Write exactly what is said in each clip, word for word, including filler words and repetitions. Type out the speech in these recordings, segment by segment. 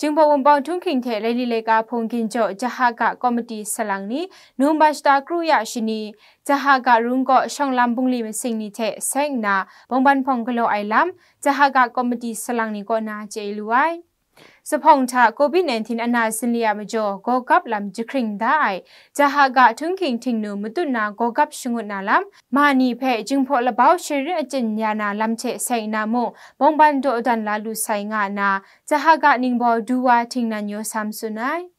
Jinghpaw Wunpawng Htunghking hte Laili Laika Hpung Ginjaw Jahaga Komiti salang ni, Num Bashta Kru Ya Shani, Jahaga Rung kaw shawng lam bungli masing ni hte seng nna, bawngban hpawng galaw ai lam, Jahaga Komiti salang ni kaw na chye lu ai. Zuphpawng hta covid nineteen ana zinli a majaw gawgap lam jahkring da ai, Jahaga Htunghking Htingnu matut na gawgap shangut na lam, ma ni hpe Jinghpaw Labau sharin achyin ya na lam hte seng nna mung, bawngban dawdan la lu sai nga nna, Jahaga ningbaw Duwa Htingnan Yaw Sam tsun ai.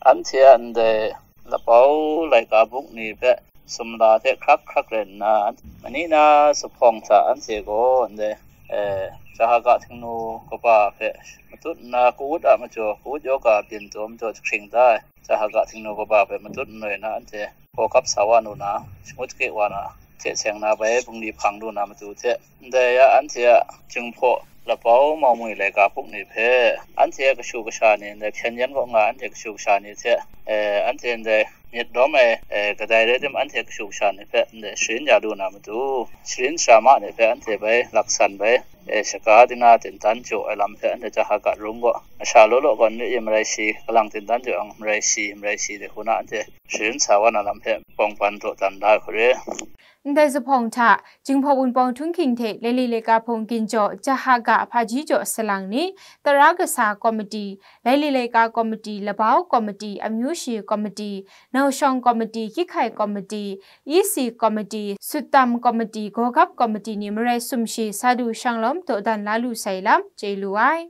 Anhte a ndai Labau laika buk ni hpe sumla hte hkrak hkrak rai nna, mani na zuphpawng hta anhte gaw ndai, eh, Jahaga Htingnu kaba hpe matut nna, kawut a majaw, kawut yawga byin taw majaw jahkring da ai, Jahaga Htingnu kaba hpe matut nloi na anhte gawgap sa wa nu na, shangut sake wa na, hte seng na bai bungli hpang lu na matu hte, ndai ya anhte a Jinghpaw Labau Maumwi laika hpuk ni hpe anhte a kashu kasha ni, ndai hpyen yan kaw nga anhte kashu kasha ni hte, eh, anhte ndai myit lawm ai, eh, kadai rai tim, anhte kashu kasha ni hpe ndai sharin ya lu na matu, sharin sara ma ni hpe anhte bai laksan bai, eh, shaka dina tintan jaw ai lam hpe anhte Jahaga Rung gaw, masha law law gaw n re i, marai shi, kalang tintan jaw yang marai shi, marai shi de hku na anhte sharin sa wa na lam hpe bawngban dawdan da ai hku re. Ndai zuphpawng hta, Jinghpaw Wunpawng Htunghking hte Laili Laika Hpung Ginjaw Jahaga Hpaji Jaw salang ni, Tara Kasa Komiti, Laili Laika Komiti, Labau Komiti, Amyu Shi Komiti, Naushawng Komiti, Hkyihkai Komiti, E C Komiti, Suttam Komiti, Gawgap Komiti ni marai sumshi sa du shanglawm dawdan la lu sai lam chye lu ai.